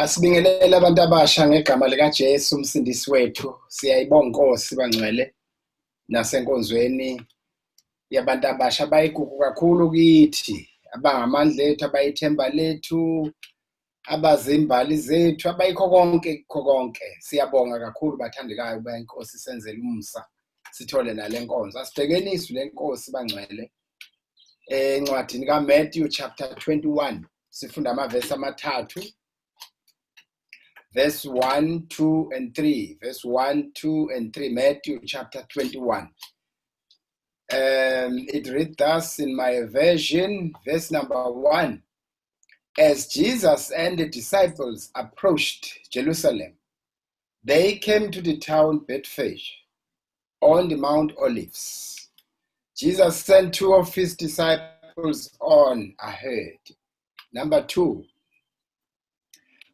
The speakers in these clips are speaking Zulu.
Asibingelele abantu abasha ngegama likaJesu umsindisi wethu. Siyayibonga Nkosi bangcwele nasenkonzweni yabantu abasha abayigugu kakhulu kithi, abangamandla ethu, abayithemba lethu, abazimbali zethu, abayikho konke kukho konke. Siyabonga kakhulu bathandekayo ukuba inkosi isenzele umusa sithole nale nkonzo. Asibhekeni izwi lenkosi bangcwele encwadini kaMatthew chapter 21, sifunda amavesi amathathu, verse 1, 2 and 3. Verse 1, 2 and 3, Matthew chapter 21. It reads thus in my version. Verse number 1: As Jesus and the disciples approached Jerusalem, they came to the town Bethphage on the Mount Olives. Jesus sent two of his disciples on ahead. Number 2: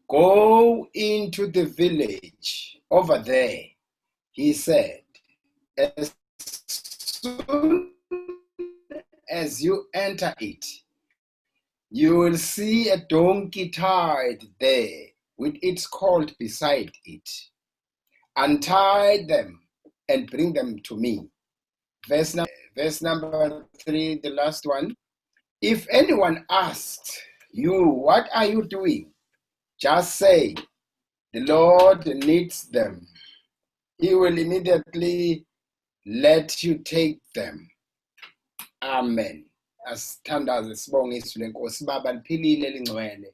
"Go into the village over there," he said. "As soon as you enter it, you will see a donkey tied there with its colt beside it. Untie them and bring them to me." Verse number 3, the last one. "If anyone asks you, 'What are you doing?' just say, 'The Lord needs them.' He will immediately let you take them." Amen. Asithandaze sibonge izwi lenkosi. Baba, liphilile, lingcwele,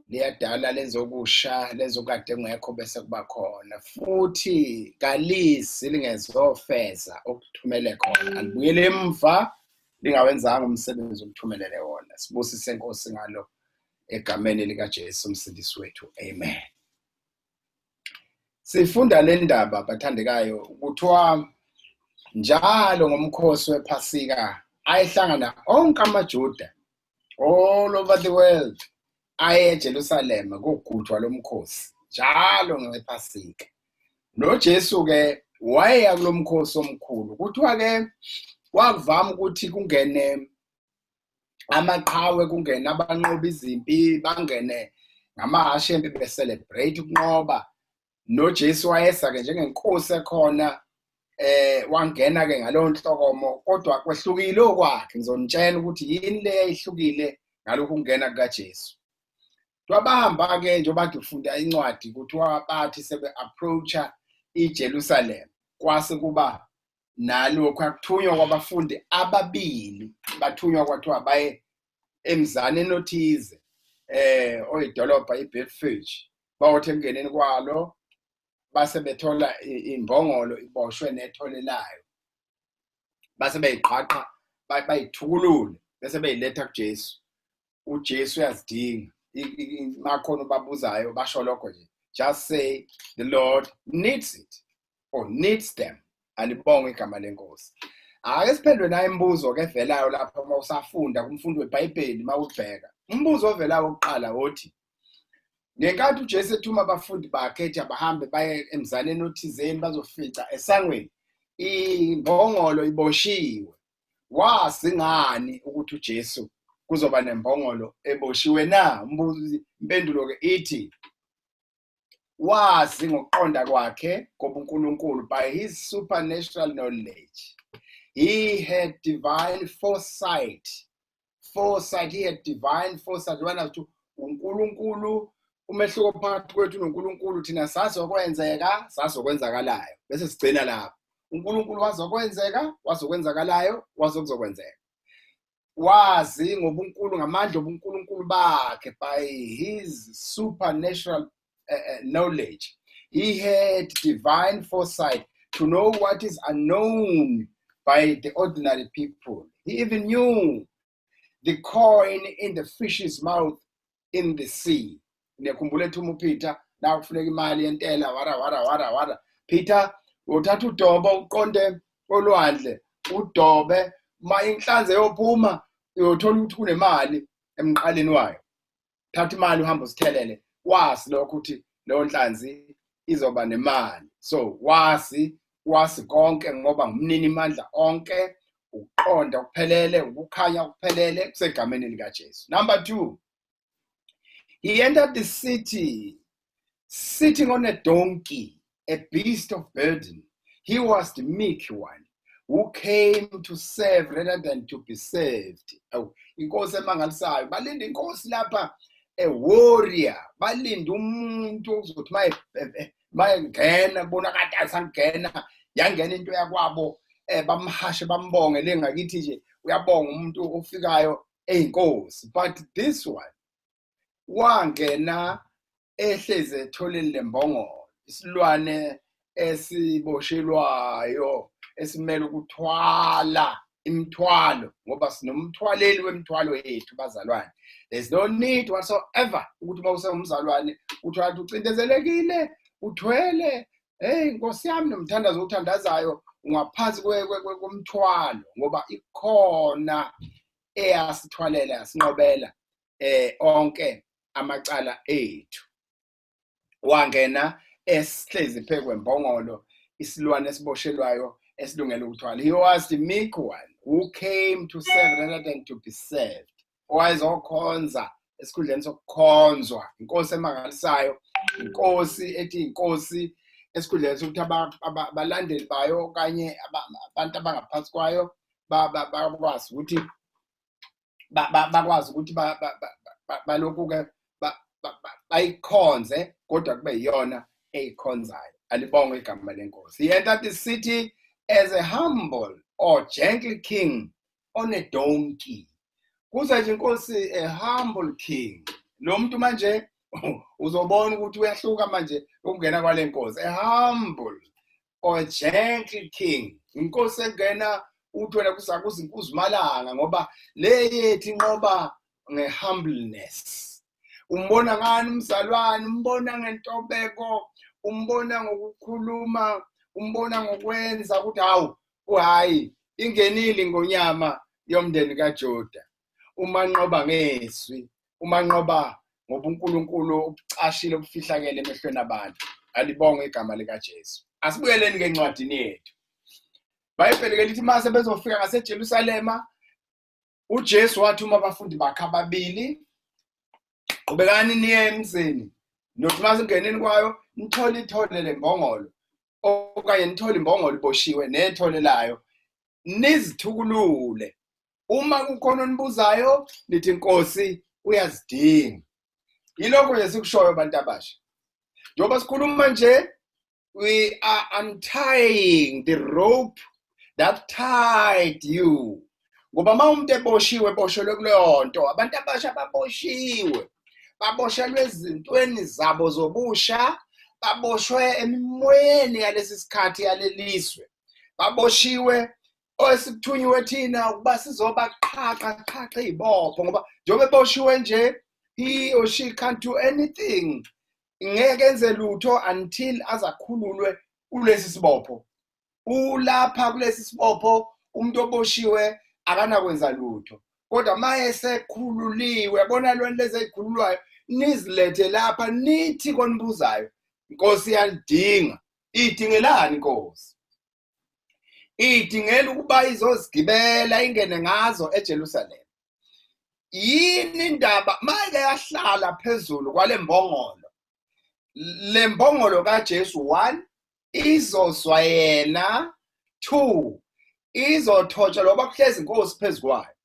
liyadala, lenza okusha, lenza okade kungekho bese kuba khona futhi. Kalisi lingezofeza okuthumele khona, alibuyele emva lingawenzanga umsebenzi okuthumelele wona. Sibusise Nkosi ngalo egameni likaJesu umsindisi wethu, amen. Sifunda le ndaba bathandekayo. Kuthiwa njalo ngomkhosi wePhasika ayehlangana onke amaJuda all over the world aye eJerusalem kugujwa lomkhosi njalo ngePhasika. NoJesu ke wayeya kulomkhosi omkhulu. Kuthiwa ke kwakuvama ukuthi kungene amaqhawe, kungene abanqoba izimpi, bangene ngamahhashi empi be-celebrate ukunqoba. NoJesu wayesa ke njengenkosi ekhona, wangena ke ngaleyo nhlokomo, kodwa kwehlukile okwakhe. Ngizonitshela ukuthi yini le yayihlukile ngalokhu kungena kukaJesu. Twabahamba ke njengoba ngifunda incwadi, kuthiwa bathi sebe approacha iJerusalem kwase kuba nalokhu akuthunywa kwabafundi ababili. Bathunywa kwathiwa baye emzaneni othize oyidolobha iBethphage. Bawothi ekungeneni kwalo base bethola imbongolo iboshwe nethole layo, base beyiqhaqha, bayithukulule bese beyiletha kuJesu. UJesu uyazidinga. Makhona ubabuzayo, basho lokho nje, "Just say the Lord needs it or needs them." Alibonge igama lenkosi. Ake siphendule nayo imibuzo ke evelayo lapha uma usafunda kumfundi weBhayibheli. Mawubheka umbuzo ovelayo wokuqala wothi, ngenkathi uJesu ethuma abafundi bakhe ethi abahambe baye emzaneni othizeni, bazofica esangweni imbongolo iboshiwe, wazi ngani ukuthi uJesu kuzoba nembongolo eboshiwe na? Umbuzo, impendulo ke ithi wazi ngokuqonda kwakhe kobuNkulunkulu, by his supernatural knowledge. He had divine foresight. Foresight, he had divine foresight. Wena uthi uNkulunkulu, umehluko phakathi kwethu noNkulunkulu, thina sazokwenzeka, sazokwenzakalayo, bese sigcina lapho. uNkulunkulu wazokwenzeka, wazokwenzakalayo, wazokuzokwenzeka. Wazi ngobunkulu, ngamandla obuNkulunkulu bakhe, by his supernatural knowledge. He had divine foresight to know what is unknown by the ordinary people. He even knew the coin in the fish's mouth in the sea. Niyakhumbula ethuma uPeter la kufuneka imali yentela, wara wara wara wara, "Peter, uthatha udobo uqonde olwandle, udobe, ma inhlanzi eyophuma uyothola ukuthi kunemali emqaleni wayo. Thatha imali uhambe usithelele." Wazi lokho ukuthi leyo nhlanzi izoba nemali. So wazi konke ngoba ngumnini mandla onke, ukuqonda okuphelele, ukukhanya okuphelele kusegameni likaJesu. Number 2. He entered the city sitting on a donkey, a beast of burden. He was the meek one who came to serve rather than to be served. Awu, inkosi emangalisayo. Balinde inkosi lapha, a warrior. Balinde umuntu ozothi mayengena kubona kade asangena, yangena into yakwabo, bamhashe, bambonge lengakithi nje uyabonga umuntu ofikayo eyinkosi. But this one wangena ehlezi etholeni lembongolo, isilwane esiboshelwayo esimele ukuthwala imithwalo, ngoba sinomthwaleli wemithwalo yethu, bazalwane. There's no need whatsoever ukuthi uma usengumzalwane uthwala ucindezelekile, uthwele. Hey, Nkosi yami, nomthandazo othandazayo ungaphansi komthwalo, ngoba ikhona eyasithwalela, yasinqobela onke amacala ethu. Wangena esihlezi phezu kwembongolo, isilwane esiboshelwayo esilungele ukuthwala. He was the meek one who came to serve rather than to be served, owayezokhonza esikhundleni sokukhonzwa. Inkosi emangalisayo, inkosi ethi inkosi esikhundleni sokuthi abalandeli bayo okanye abantu abangaphansi kwayo bakwazi ukuthi balokhu-ke bayikhonze, kodwa kube yiyona eyikhonzayo. Alibongwe igama lenkosi. He entered the city as a humble or gentle king on a donkey. Kuza nje inkosi, a humble king. Lo muntu manje uzobona ukuthi uyahluka manje ukungena kwale nkosi, a humble or gentle king, inkosi engena uthi wena kusakuza inkuzimalanga, ngoba le yethu inqoba nge-humbleness. Umbona ngani umzalwane? Umbona ngentobeko, umbona ngokukhuluma, umbona ngokwenza ukuthi hawu, hayi, ingenile ingonyama yomndeni kaJuda. Umanqoba ngezwi, umanqoba ngobuNkulunkulu obucashile, obufihlakele emehlweni abantu. Alibongwe igama likaJesu. Asibuyeleni ke encwadini yethu. Bhayibheli ke lithi mase bezofika ngaseJerusalema, uJesu wathuma abafundi bakhe ababili: "Qhubekani niye emzini, nothi mase kungeneni kwayo nithole ithole lembongolo, okanye nithole imbongolo iboshiwe nethole layo, nizithukulule. Uma kukhona onibuzayo, nithi inkosi uyazidinga." Yilokho nje sikushoyo, abantu abasha. Njengoba sikhuluma nje, we are untying the rope that tied you, ngoba uma umuntu eboshiwe, eboshelwe kuleyo nto. Abantu abasha baboshiwe, baboshelwe ezintweni zabo zobusha, baboshwe emimoyeni yalesi sikhathi, yalelizwe, baboshiwe. Osikuthunyiwe thina ukuba sizobaqhaqa qhaqa izibopho, ngoba njengoba eboshiwe nje, he or she can't do anything, ngeke enze lutho until azakhululwe kulesi sibopho. Ulapha kulesi sibopho, umuntu oboshiwe akanakwenza lutho, kodwa maye sekhululiwe, yabona lweni lezi ezikhululwayo, nizilethe lapha, nithi konibuzayo, inkosi iyalidinga. Idingelani inkosi? Idingela ukuba izozigibela, ingene ngazo eJerusalem. Yini indaba mayike yahlala phezulu kwale mbongolo? Le mbongolo kaJesu, 1, izozwa yena, 2, izothotsha loba kuhlezi inkosi phezu kwayo.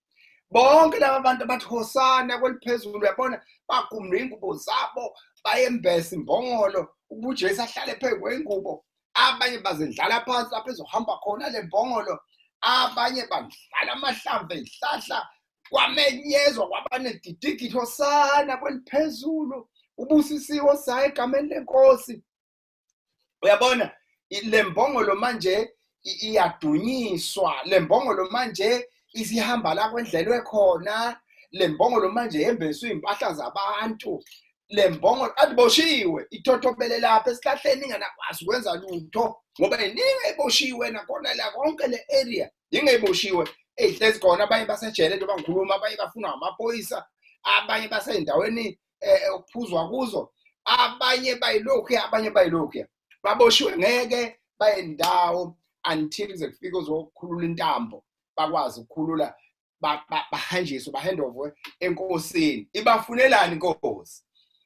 Bonke laba bantu abathi hosana kweliphezulu, uyabona, bagumula ingubo zabo, bayembesa imbongolo ukuba uJesu ahlale phezu kwengubo. Abanye bazendlala phansi lapho ezohamba khona le mbongolo, abanye bandlala amahlamvu ezihlahla, kwamenyezwa, kwaba negidigidi: "Hosana kweliphezulu, ubusisiwe ozayo egameni lenkosi." Uyabona, le mbongolo manje iyadunyiswa. Le mbongolo manje isihamba la kwendlelwe khona. Le mbongolo manje yembeswe iy'mpahla zabantu. Le mbongolo adiboshiwe, ithothobele lapha esihlahleni, inganakwazi ukwenza lutho, ngoba iningi eboshiwe nakhona la konke le area ingeboshiwe ey'hlezi khona. Abanye basejele njengoba ngikhuluma, abanye bafunwa amaphoyisa, abanye basey'ndaweni okuphuzwa kuzo, abanye bayilokhuya, abanye bayilokhuya, baboshiwe, ngeke bayendawo until kuze kufike uzokhulula intambo, bakwazi ukukhulula, bahanjiswe, bahandovwe enkosini. Ibafunelani inkosi?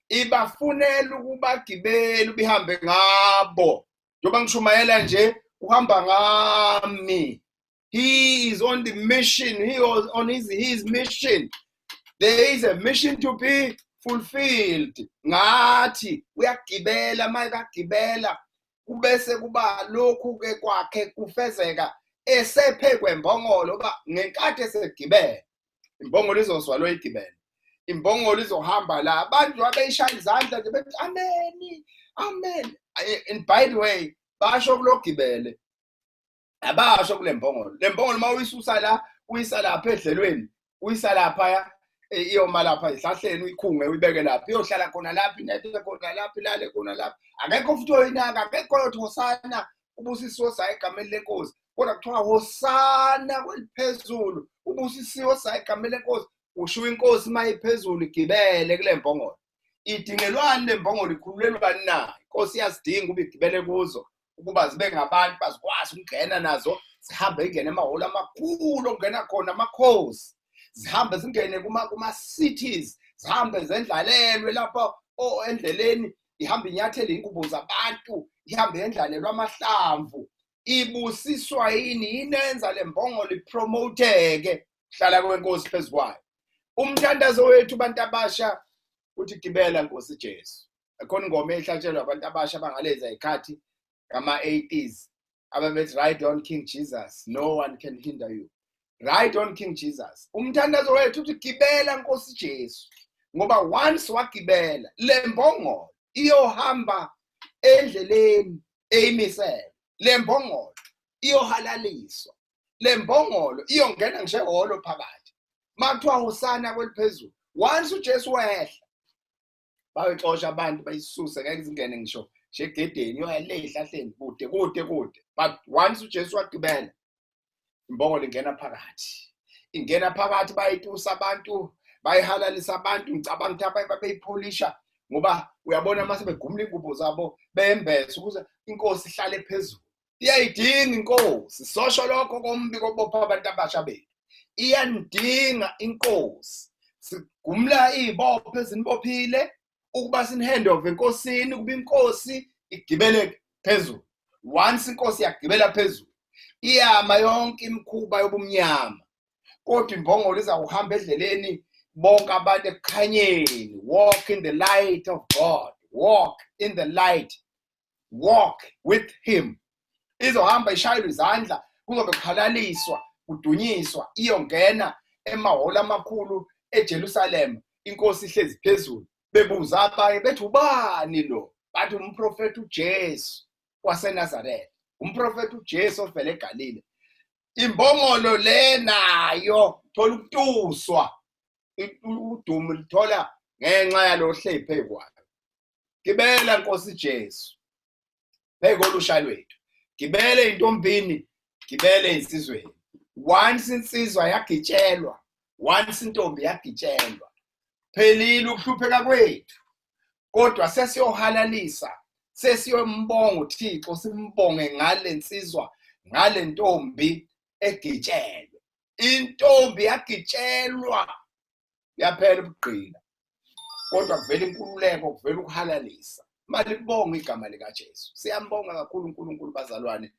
Ibafunela ukubagibela ubihambe ngabo. Njengoba ngishumayela nje uhamba ngami. He is on the mission. He was on his mission. There is a mission to be fulfilled. Ngathi uyagibela, mayekagibela kubese kuba lokhu ke kwakhe kufezeka esephe kwembongolo, ba ngenkathi esegibela imbongolo izozwa lo igibela, imbongolo izohamba la abantu abeyishaya izandla nje bethi amen, amen. And by the way, basho kulogibele, abasho kule mbongolo. Le mbongolo uma uyisusa la uyisa lapha edlelweni, uyisa lapha iyoma lapha ezihlahleni, uyikhunge uyibeke lapha, iyohlala khona lapha, inethe khona lapha, ilale khona lapha. Akekho futhi oyinaka, akekho oyothi hosana ubusisiwe saya egameni lenkosi, kodwa kuthiwa hosana kweliphezulu, ubusisiwe saya egameni lenkosi. Usho inkosi uma iphezulu igibele kule mbongolo. Idingelwani le mbongolo? Ikhululelwani na? Inkosi iyazidinga ukuba igibele kuzo, ukuba zibe ngabantu bazikwazi ukungena nazo, zihambe ingene emahholo amakhulu okungena khona amakhosi, zihambe zingene kuma-cities, zihambe zendlalelwe lapho endleleni, ihambe inyathele ingubo zabantu, ihambe yendlalelwe amahlamvu. Ibusiswa yini? Yinenza le mbongolo ipromoteke hlala kwenkosi phezu kwayo. Umthandazo wethu bantu abasha uthi gibela Nkosi Jesu. Akhona ingoma ehlatshelwa abantu abasha bangaleza ikhathi ngama-80s ababethi ride on King Jesus, no one can hinder you, ride on King Jesus. Umthandazo wethu uthi gibela Nkosi Jesu, ngoba once wagibela le mbongolo iyohamba endleleni eyimisele, le mbongolo iyohalaliswa, le mbongolo iyongena ngisho ehholo phakathi makuthiwa hosana kweliphezulu. Once uJesu wehla, bayoxosha abantu bayisuse, ngeke zingene ngisho nje egedeni, iyoya le ehlahleni kude kude kude. But once uJesu wagibela, imbongolo ingena phakathi, ingena phakathi, bayitusa abantu, bayihalalisa abantu. Ngicabanga ukuthi abanye babeyipholisha, ngoba uyabona mase begumula ingubo zabo bembese ukuze inkosi ihlale phezulu. Iyayidinga inkosi, sosho lokho kombiko bopha abantu abasha bethu. Iyanidinga inkosi. Sigumula izibopho ezinibophile ukuba sin-hand over enkosini, ukuba inkosi igibele phezulu. Once inkosi yagibela phezulu, iyama yonke imikhuba yobumnyama, kodwa imbongolo izawuhamba endleleni bonke abantu ekukhanyeni. Walk in the light of God, walk in the light, walk with him. Izohamba ishayelwe izandla, kuzobe kuhalaliswa, kudunyiswa, iyongena emahholo amakhulu eJerusalem, inkosi ihlezi phezulu. Bebuza abanye bethi ubani lo? Bathi umprofeti uJesu waseNazaretha, umprofeti uJesu ovela eGalile. Imbongolo le nayo thola ukutuswa, udumo lithola ngenxa yalo hlezi phezu kwayo. Gibela Nkosi Jesu phezu kolusha lwethu, gibele intombini, gibele insizweni. Once insizwa yagitshelwa, once intombi yagitshelwa, phelile ukuhlupheka kwethu, kodwa sesiyohalalisa, sesiyombonga uThixo, simbonge ngale nsizwa, ngale ntombi egitshelwe. Intombi yagitshelwa, yaphela ubugqila, kodwa kuvela inkululeko, kuvela ukuhalalisa. Malibonga igama likaJesu. Siyambonga kakhulu uNkulunkulu bazalwane.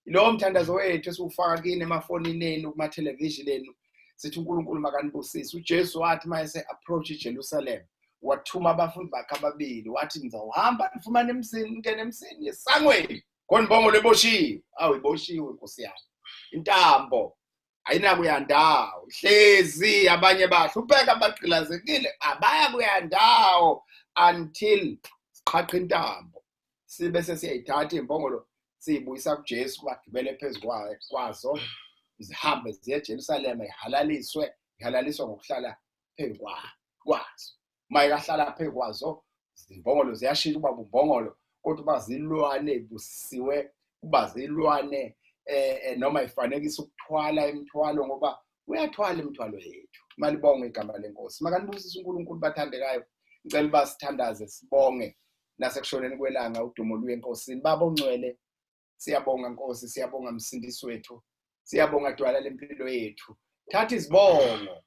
Lo mthandazo wethu esiwufaka kini emafonini enu, kuma-television enu, sithi uNkulunkulu makanibusise. uJesu wathi mayese approach iJerusalem, wathuma abafundi bakhe ababili, wathi nizawuhamba nifumane emsini, ningene emsini esangweni khona imbongolo eboshiwe. Awu, iboshiwe Nkosi yami, intambo ayinakuya ndawo, hlezi abanye bahlupheka, abagqilazekile abaya kuya ndawo until siqhaqha intambo, sibe sesiyayithatha imbongolo siyibuyisa kuJesu, kubagibele phezu kwazo, zihambe ziye eJerusalema, ihalaliswe, ihalaliswa ngokuhlala phezu kwazo. Uma ikahlala phezu kwazo, izimbongolo ziyashintsha uba bumbongolo, kodwa uba zilwane busisiwe, kuba zilwane noma ifanekisa ukuthwala imithwalo, ngoba uyathwala imithwalo yethu. Malibonge igama lenkosi. Makanibusise uNkulunkulu bathandekayo. Ngicela uba sithandaze, sibonge nasekushoneni kwelanga, udumo luye enkosini. Baba ongcwele, siyabonga Nkosi, siyabonga Msindisi wethu, siyabonga Dwala lempilo yethu. Thatha izibongo,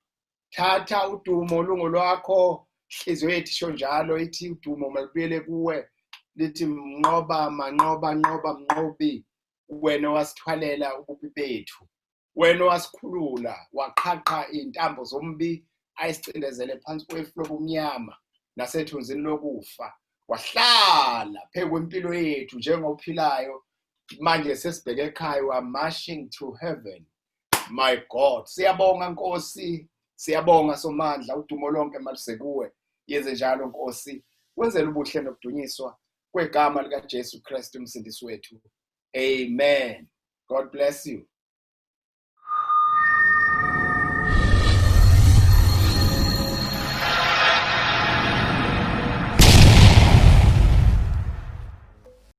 thatha udumo lungo lwakho, Inhliziyo yethu isho njalo, ithi udumo malubuyele kuwe. Lithi mnqoba, manqoba, nqoba, mnqobi, wena wasithwalela ububi bethu, wena wasikhulula, waqhaqha iy'ntambo zombi ayisicindezele phansi kwefu lobumnyama nasethunzini lokufa, wahlala phezu kwempilo yethu njengophilayo. Manje sesibheke ekhaya, we are marching to heaven. My God, siyabonga Nkosi, siyabonga Somandla, udumo lonke maluse kuwe. Yenze njalo Nkosi, wenzele ubuhle nokudunyiswa kwegama likaJesu Kristu umsindisi wethu. Amen. God bless you.